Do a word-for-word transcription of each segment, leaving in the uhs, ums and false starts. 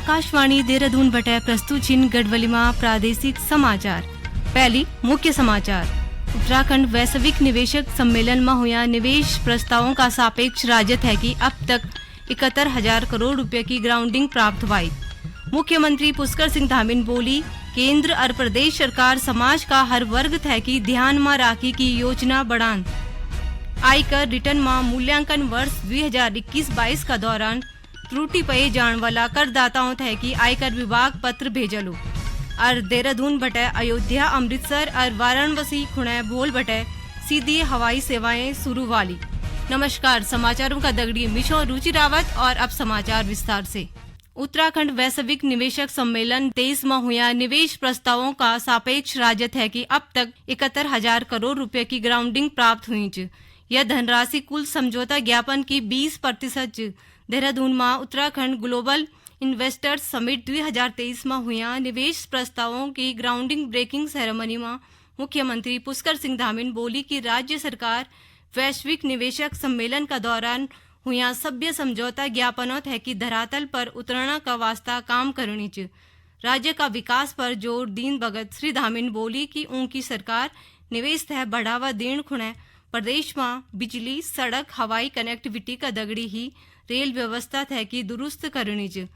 आकाशवाणी देहरादून बटै प्रस्तुत छिन गढ़वाली मा प्रादेशिक समाचार। पहली मुख्य समाचार। उत्तराखंड वैश्विक निवेशक सम्मेलन मा हुया निवेश प्रस्तावों का सापेक्ष राज्य थै कि अब तक इकहत्तर हजार करोड़ रुपये की ग्राउंडिंग प्राप्त हुई। मुख्यमंत्री पुष्कर सिंह धामी न बोली, केंद्र और प्रदेश सरकार समाज का हर वर्ग थै कि ध्यान मा राखी की योजना बणान। आयकर रिटर्न मा मूल्यांकन वर्ष दुई हजार इक्कीस बाईस का दौरान त्रुटि पाए जाण वाला करदाताओं थै कि आयकर विभाग पत्र भेजलु। और देहरादून बटै अयोध्या, अमृतसर और वाराणसी खुणै भोल बटै सीधी हवाई सेवाएं शुरू वाली। नमस्कार, समाचारों का दगड़ी मिशो रुचि रावत और अब समाचार विस्तार से। उत्तराखंड वैश्विक निवेशक सम्मेलन तेईस में हुआ निवेश प्रस्तावों का सापेक्ष राज्य है कि अब तक इकहत्तर हजार करोड़ रुपए की ग्राउंडिंग प्राप्त हुई च। यह धनराशि कुल समझौता ज्ञापन की बीस प्रतिशत च। देहरादून में उत्तराखंड ग्लोबल इन्वेस्टर्स समिट दुई हजार तेईस में हुआ निवेश प्रस्तावों की ग्राउंडिंग ब्रेकिंग सेरेमनी में मुख्यमंत्री पुष्कर सिंह धामी न बोली कि राज्य सरकार वैश्विक निवेशक सम्मेलन का दौरान हुया सभ्य समझौता ज्ञापनों थै कि धरातल पर उतरणा का वास्ता काम करणी च। राज्य का विकास पर जोर दीन बगत श्री धामी न बोली कि ऊंकी सरकार निवेश थै बढ़ावा दीण खुणै प्रदेश में बिजली, सड़क, हवाई कनेक्टिविटी का दगड़ी ही रेल व्यवस्था थै कि दुरुस्त करणी च।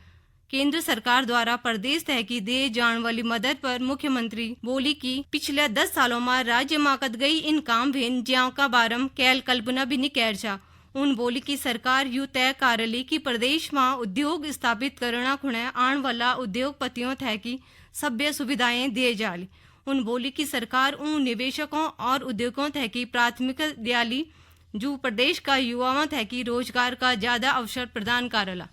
केंद्र सरकार द्वारा प्रदेश थै कि दिए जाण वाली मदद पर मुख्यमंत्री बोली कि पिछले दस सालों में राज्य में कतगई इन काम भेन ज्यां का बारे में कैल कल्पना भी नी कैर छा। उन बोली कि सरकार यू तय कारली कि प्रदेश में उद्योग स्थापित करणा खुणै आण वाला उद्योगपतियों थै कि सभ्य सुविधाएं दिए जाली। उन बोली कि सरकार उन निवेशकों और उद्योगों थै कि प्राथमिकता दियाली, जो प्रदेश का युवाओं थै कि रोजगार का ज्यादा अवसर प्रदान करला।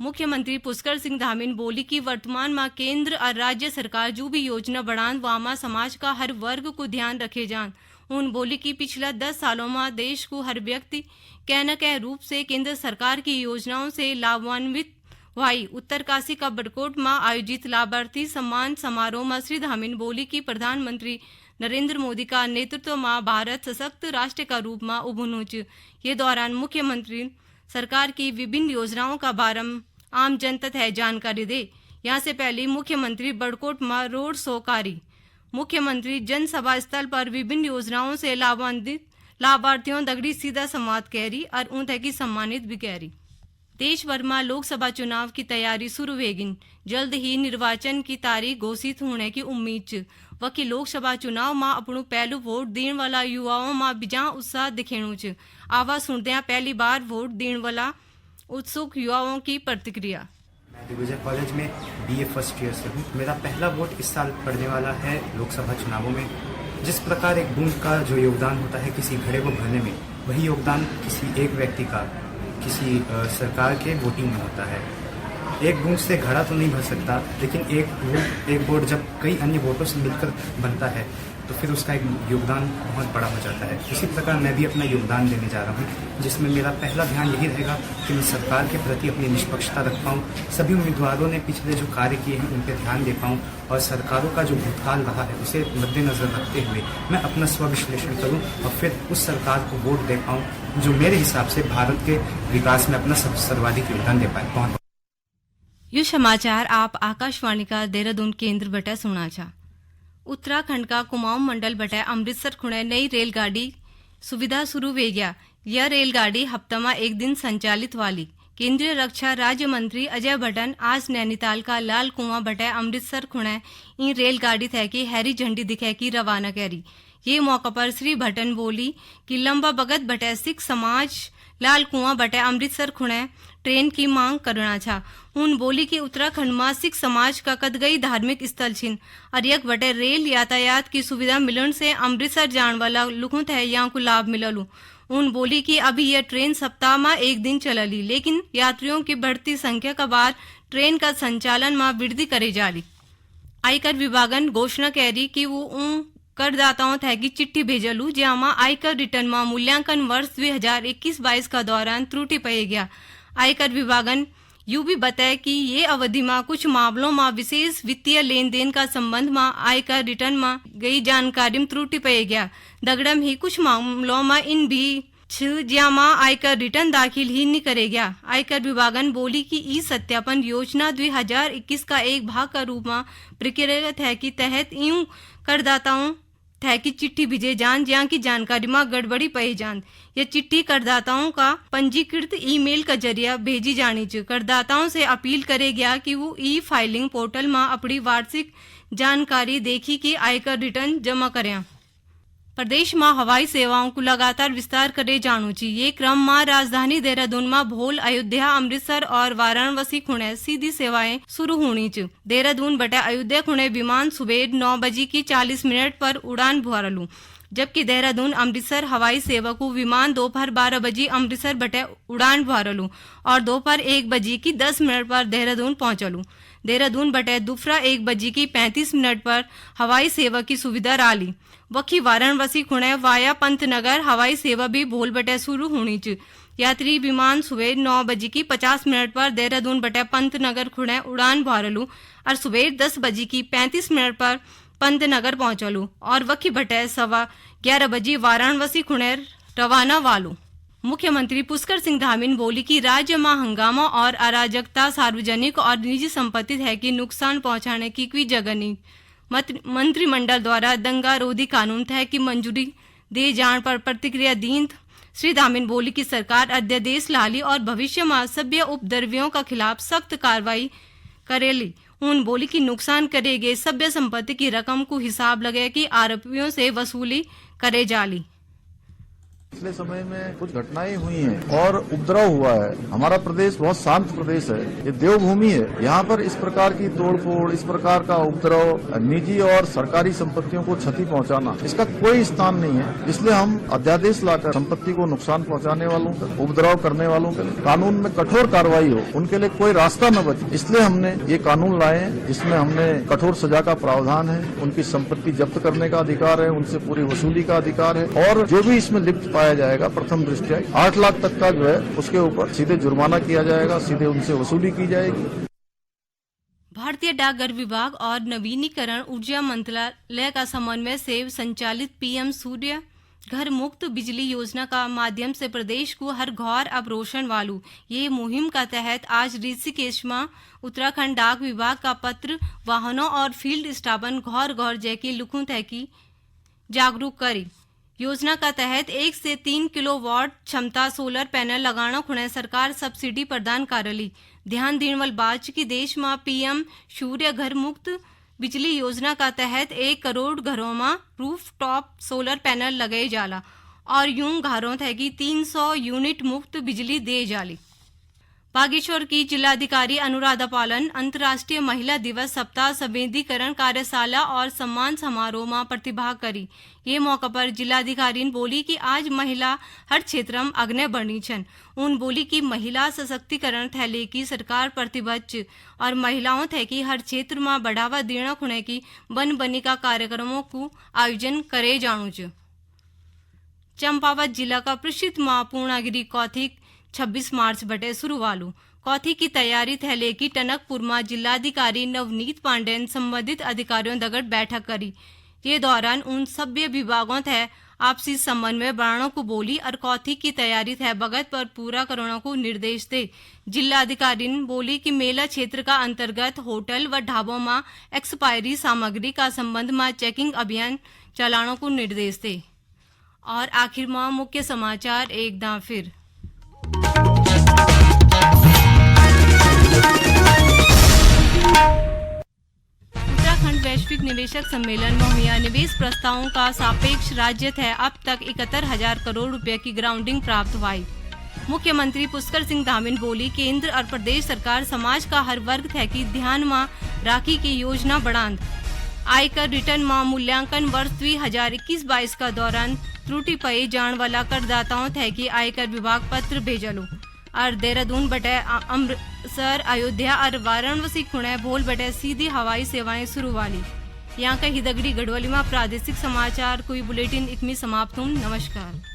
मुख्यमंत्री पुष्कर सिंह धामी न बोली कि वर्तमान में केंद्र और राज्य सरकार जो भी योजना बणान, वामा समाज का हर वर्ग को ध्यान रखे जान। उन बोली कि पिछला दस सालों में देश को हर व्यक्ति कै न कै रूप से केंद्र सरकार की योजनाओं से लाभान्वित हुई। उत्तरकाशी का बड़कोट में आयोजित लाभार्थी सम्मान समारोह में श्री धामी न बोली कि प्रधानमंत्री नरेंद्र मोदी का नेतृत्व में भारत सशक्त राष्ट्र का रूप में उभुनु च। ये दौरान मुख्यमंत्री सरकार की विभिन्न योजनाओं का बारे में आम जनता थै जानकारी दे। यहाँ से पहले मुख्यमंत्री बड़कोट में रोड शो कारी। मुख्यमंत्री जनसभा स्थल पर विभिन्न योजनाओं से लाभान्वित लाभार्थियों दगड़ी सीधा संवाद कैरी और ऊं थै कि सम्मानित भी कैरी। देश भर में लोकसभा चुनाव की तैयारी शुरू वेगिन। जल्द ही निर्वाचन की तारीख घोषित होने की उम्मीद च। वकी लोकसभा चुनाव में अपणु पहलू वोट देण वाला युवाओं में बिजां उत्साह दिखेणु च। आवा सुणद्या पहली बार वोट देण वाला उत्सुक युवाओं की प्रतिक्रिया। मैं दिग्विजय कॉलेज में बीए फर्स्ट ईयर से हूँ। मेरा पहला वोट इस साल पड़ने वाला है लोकसभा चुनावों में। जिस प्रकार एक बूंद का जो योगदान होता है किसी घड़े को भरने में, वही योगदान किसी एक व्यक्ति का किसी, अ, सरकार के वोटिंग में होता है। एक बूंद से घड़ा तो नहीं भर सकता, लेकिन एक वोट, एक वोट जब कई अन्य वोटों से मिलकर बनता है, तो फिर उसका एक योगदान बहुत बड़ा हो जाता है। उसी प्रकार मैं भी अपना योगदान देने जा रहा हूँ, जिसमें मेरा पहला ध्यान यही रहेगा कि मैं सरकार के प्रति अपनी निष्पक्षता रख पाऊँ, सभी उम्मीदवारों ने पिछले जो कार्य किए हैं, उन पर ध्यान दे पाऊँ और सरकारों का जो भूतकाल रहा है, उसे मद्देनजर रखते हुए मैं अपना स्व विश्लेषण करूँ और फिर उस सरकार को वोट दे पाऊँ, जो मेरे हिसाब से भारत के विकास में अपना सब-, सर्वाधिक योगदान दे पाए। बहुत यु समाचार आप आकाशवाणी का देहरादून केंद्र बटा सुणा छा। उत्तराखंड का कुमाऊं मंडल बटा अमृतसर खुणे नई रेलगाड़ी सुविधा शुरू वे गया। यह रेलगाड़ी हफ्ता में एक दिन संचालित वाली। केंद्रीय रक्षा राज्य मंत्री अजय भट्टन आज नैनीताल का लाल कुआं बटा अमृतसर खुणे इन रेलगाड़ी थै की हरी झंडी दिखे की रवाना करी। ये मौका पर श्री भट्टन बोली कि लंबा बगत बटे सिख समाज लाल कुआं बटे अमृतसर खुणे ट्रेन की मांग करना छा। उन बोली कि उत्तराखंड में सिख समाज का कदगई धार्मिक स्थल छिन और यक बटे रेल यातायात की सुविधा मिलन से अमृतसर जाण वाला लुखों थे यां को लाभ मिललु। उन बोली कि अभी यह ट्रेन सप्ताह में एक दिन चलली, लेकिन यात्रियों की बढ़ती संख्या का बाद ट्रेन का संचालन में वृद्धि करे जाली। आयकर विभागन घोषणा कैरी कि वो उं करदाताओं थै की चिट्ठी भेजलु, ज्यामा आयकर रिटर्न मा मूल्यांकन वर्ष दुई हजार इक्कीस बाईस का दौरान त्रुटि पाए गया। आयकर विभागन यू भी बताया कि ये अवधि मा कुछ मामलों मा विशेष वित्तीय लेन देन का संबंध मा आयकर रिटर्न मा गई जानकारी में त्रुटि पाए गया। दगड़म ही कुछ मामलों मा इन भी छ, ज्यामा आयकर रिटर्न दाखिल ही नी करे गया। आयकर विभागन बोली कि ई सत्यापन योजना दुई हजार इक्कीस का एक भाग का रूप में प्रक्रिया थे कि तहत यूं करदाताओं थे कि चिट्ठी भेजे जान, ज्यां की जानकारी में गड़बड़ी पाई जान। यह चिट्ठी करदाताओं का पंजीकृत ईमेल का जरिया भेजी जानी च। करदाताओं से अपील करे गया कि वो ई फाइलिंग पोर्टल में अपनी वार्षिक जानकारी देखी के आयकर रिटर्न जमा करें। प्रदेश में हवाई सेवाओं को लगातार विस्तार करे जाणू ची। ये क्रम में राजधानी देहरादून में भोल, अयोध्या, अमृतसर और वाराणसी खुणे सीधी सेवाएं शुरू होनी च। देहरादून बटे अयोध्या खुणे विमान सुबेर नौ बजे की चालीस मिनट पर उड़ान भरलू, जबकि देहरादून अमृतसर हवाई सेवा को विमान दोपहर बारह बजे अमृतसर बटे उड़ान भरलू और दोपहर एक बजे की दस मिनट पर देहरादून पहुंचलू। देहरादून बटे दोपहर एक बजे की पैंतीस मिनट पर हवाई सेवा की सुविधा राली। वखी वाराणसी खुणे वाया पंतनगर हवाई सेवा भी भोल बटे शुरू होनी च। यात्री विमान सुबह नौ बजे की पचास मिनट पर देहरादून बटे पंतनगर खुणे उड़ान भरलू और सुबह दस बजे की पैंतीस मिनट पर पंतनगर पहुंचलू और वखी बटे सवा ग्यारह बजे वाराणसी खुणे रवाना वालू। मुख्यमंत्री पुष्कर सिंह धामी ने बोली कि राज्य में हंगामा और अराजकता, सार्वजनिक और निजी संपत्ति है कि नुकसान पहुंचाने की कोई जगह नहीं। मत-, मंत्रिमंडल द्वारा दंगा रोधी कानून थे कि मंजूरी दे जाण पर प्रतिक्रिया दीन श्री धामी ने बोली कि सरकार अध्यादेश लाली और भविष्य में सभ्य उपद्रवियों का खिलाफ सख्त कार्रवाई करेली। उन बोली कि नुकसान करे गए सभ्य संपत्ति की रकम को हिसाब लगे कि आरोपियों से वसूली करे जाली। पिछले समय में कुछ घटनाएं हुई हैं और उपद्रव हुआ है। हमारा प्रदेश बहुत शांत प्रदेश है, ये देवभूमि है। यहाँ पर इस प्रकार की तोड़फोड़, इस प्रकार का उपद्रव, निजी और सरकारी संपत्तियों को क्षति पहुंचाना, इसका कोई स्थान नहीं है। इसलिए हम अध्यादेश लाकर संपत्ति को नुकसान पहुंचाने वालों पर, उपद्रव करने वालों पर कानून में कठोर कार्रवाई हो, उनके लिए कोई रास्ता न बचे, इसलिए हमने ये कानून लाए हैं, जिसमें हमने कठोर सजा का प्रावधान है। उनकी संपत्ति जब्त करने का अधिकार है, उनसे पूरी वसूली का अधिकार है और जो भी इसमें लिप्त पाया जाएगा, प्रथम दृष्टया आठ लाख तक का जो है, उसके ऊपर सीधे जुर्माना किया जाएगा, सीधे उनसे वसूली की जाएगी। भारतीय डाकघर विभाग और नवीनीकरण ऊर्जा मंत्रालय का समन्वय से संचालित पीएम सूर्य घर मुक्त बिजली योजना का माध्यम से प्रदेश को हर घर अब रोशन वालू। ये मुहिम का तहत आज ऋषिकेश में उत्तराखंड डाक विभाग का पत्र वाहनों और फील्ड स्टाफन घर घर जैकी लुखुं थैकी जागरूक करी। योजना का तहत एक से तीन किलोवाट क्षमता सोलर पैनल लगाणा खुणे सरकार सब्सिडी प्रदान करली। ध्यान दीण वाली बात च कि देश में पीएम सूर्य घर मुक्त बिजली योजना का तहत एक करोड़ घरों में रूफटॉप सोलर पैनल लगाए जाला और यूं घरों थैकी तीन सौ यूनिट मुफ्त बिजली दे जाली। बागेश्वर की जिलाधिकारी अनुराधा पालन अंतर्राष्ट्रीय महिला दिवस सप्ताह संवेदीकरण कार्यशाला और सम्मान समारोह में प्रतिभाग करी। ये मौका पर जिलाधिकारी ने बोली कि आज महिला हर क्षेत्र में अग्रणी बणी छन। उन बोली कि महिला सशक्तिकरण थै लेकी सरकार प्रतिबद्ध च और महिलाओं थै की हर क्षेत्र में बढ़ावा देना खुणे की बन बनी का कार्यक्रमों को आयोजन करे जाणू च। चंपावत जिला का प्रसिद्ध मां पूर्णागिरी कौथिग छब्बीस मार्च बटे शुरू वालू। कौथिग की तैयारी थै लेकी टनकपुर में जिलाधिकारी नवनीत पांडे ने संबंधित अधिकारियों दगड़ बैठक करी। ये दौरान उन सभ्य विभागों थै आपसी समन्वय बढ़ाणा को बोली और कौथिग की तैयारी थै बगत पर पूरा करणा को निर्देश दे। जिला अधिकारी ने बोली कि मेला क्षेत्र का अंतर्गत होटल व ढाबों में एक्सपायरी सामग्री का संबंध में चेकिंग अभियान चलाणा को निर्देश दे। और आखिर में मुख्य समाचार एक दां फिर। उत्तराखंड वैश्विक निवेशक सम्मेलन में हुआ निवेश प्रस्तावों का सापेक्ष राज्य थै अब तक इकहत्तर हजार करोड़ रुपए की ग्राउंडिंग प्राप्त हुई। मुख्यमंत्री पुष्कर सिंह धामी ने बोली, केंद्र और प्रदेश सरकार समाज का हर वर्ग थै की ध्यान में राखी की योजना बणांद। आयकर रिटर्न में मूल्यांकन वर्ष दुई हजार इक्कीस बाईस का दौरान त्रुटि पाए जाण वाला करदाताओं थै की आयकर विभाग पत्र भेजलु। और देहरादून बटे अ-, अमृतसर, अयोध्या और वाराणसी खुणे भोल बटे सीधी हवाई सेवाएं शुरू वाली। यहाँ का हिदगड़ी गढ़वाली में प्रादेशिक समाचार कोई बुलेटिन इकमी समाप्त हुन। नमस्कार।